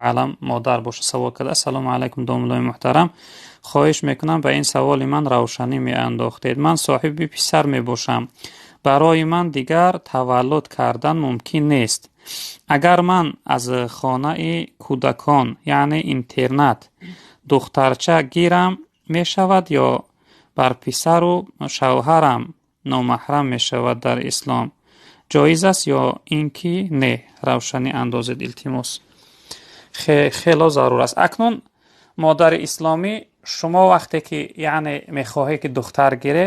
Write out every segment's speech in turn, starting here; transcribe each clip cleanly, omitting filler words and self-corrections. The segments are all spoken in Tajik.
Аълам, модар боша савол карда. Ассалому алайкум, домуллои муҳтарам, хоҳиш мекунам, ба ин саволи ман равшанӣ меандохтед. Ман соҳиби писар мебошам, барои ман дигар таваллуд кардан мумкин нест. Агар ман аз хонаи кӯдакон, яъне интернат, духтарча гирам, мешавад ё бар писару шавҳарам номаҳрам мешавад? Дар ислом ҷоиз аст ё ин ки не? Равшанӣ андозед, илтимос, хело зарур аст. Акнун, модари исломӣ, шумо вақте ки, яъне, мехоҳед ки духтар гире,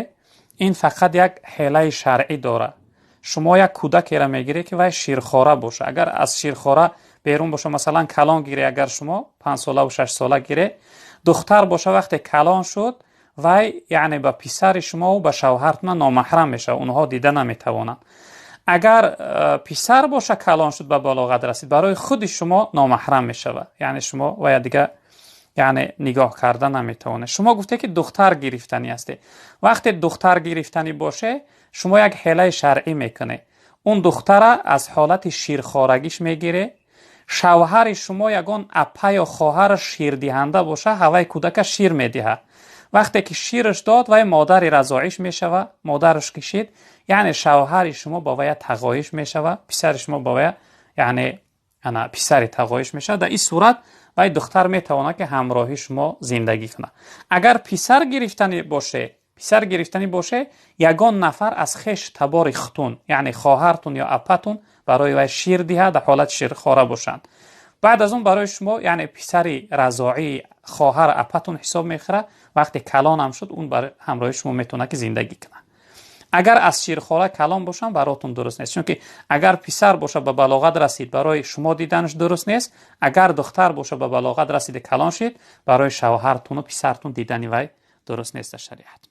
ин фақат як ҳелаи шаръӣ дорад. Шумо як кӯдакеро мегиред, ки вай ширхора боша. Агар аз ширхора берун боша, масалан, калон гире, агар шумо 5-солаву 6-сола гире, духтар боша, вақте калон шуд, вай, яъне, ба писари шумову ба шавҳартона номаҳрам мешавад, онҳо дида наметавонанд. Агар писар боша, калон шуд, ба балоғат расид, барои худи шумо номаҳрам мешавад, яъне шумо вая дига, яъне, нигоҳ карда наметавонед. Шумо гуфте ки духтар гирифтанӣ ҳастед. Вақте духтар гирифтанӣ боше, шумо як ҳелаи шаръӣ мекунед: он духтара аз ҳолати ширхорагиш мегире. Шавҳари шумо ягон апа ё хоҳар ширдиҳанда боша, ҳавай кӯдака шир медиҳад. Вақте ки шираш дод, вай модари разоиш мешава. Модараш кишид, яъне шавҳари шумо ба вая тағоиш мешава, писари шумо ба вая, яъне, ана писари тағоиш мешавад. Дар ин сурат вай духтар метавонад ки ҳамроҳи шумо зиндагӣ кунад. Агар писар гирифтанӣ боше, ягон нафар аз хеш табори хутун, яъне хоҳартун ё апатун, барои вай шир диҳад, дар ҳолати ширхора бошанд. Баъд аз он барои шумо, яъне, писари разоии хоҳар апатун ҳисоб мехӯрад. Вақте калонам шуд, он ҳамроҳи шумо метавонад ки зиндагӣ кунад. Агар аз ширхора калон бошам, баротун дуруст нест, чунки агар писар боша, ба балоғат расид, барои шумо диданаш дуруст нест. Агар духтар боша, ба балоғат расида, калон шид, барои шавҳартуну писартун дидани вай дуруст нест дар шариат.